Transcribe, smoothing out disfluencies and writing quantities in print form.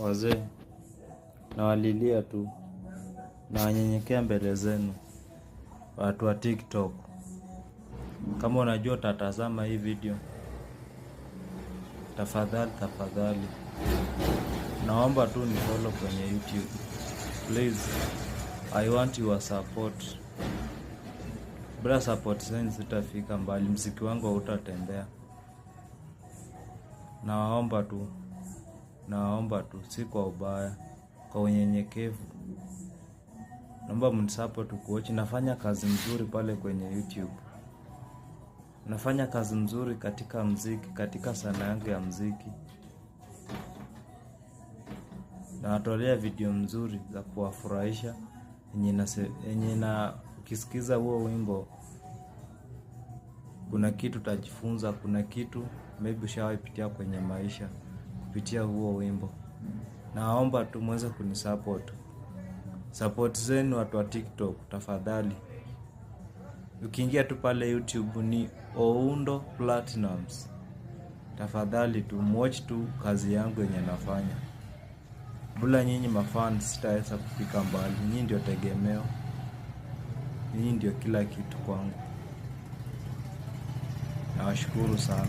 Wazee, nawalilia tu, nawanyenyekea mbele zenu, watu wa TikTok. Kama unajua utatazama hii video, tafadhali tafadhali, naomba tu ni follow kwenye YouTube please. I want your support. Bila support zenu sitafika mbali, mziki wangu hautatembea. Nawaomba tu, nawaomba tu, si kwa ubaya, kwa unyenyekevu. Naomba mnisupport kuwatch. Nafanya kazi mzuri pale kwenye YouTube, nafanya kazi mzuri katika mziki, katika sanaa yangu ya mziki. Nawatolea video mzuri za kuwafurahisha yenye na ukisikiza huo wimbo kuna kitu utajifunza, kuna kitu maybe ushawahi pitia kwenye maisha kupitia huo wimbo. Naomba tu muweze kunisupport. Support zenu watu wa TikTok tafadhali. Ukiingia tu pale YouTube ni Oundo Platnumz. Tafadhali tu watch tu kazi yangu yenye nafanya. Bila nyinyi mafans sitaweza kufika mbali. Nyinyi ndio tegemeo, nyinyi ndio kila kitu kwangu. Nawashukuru sana.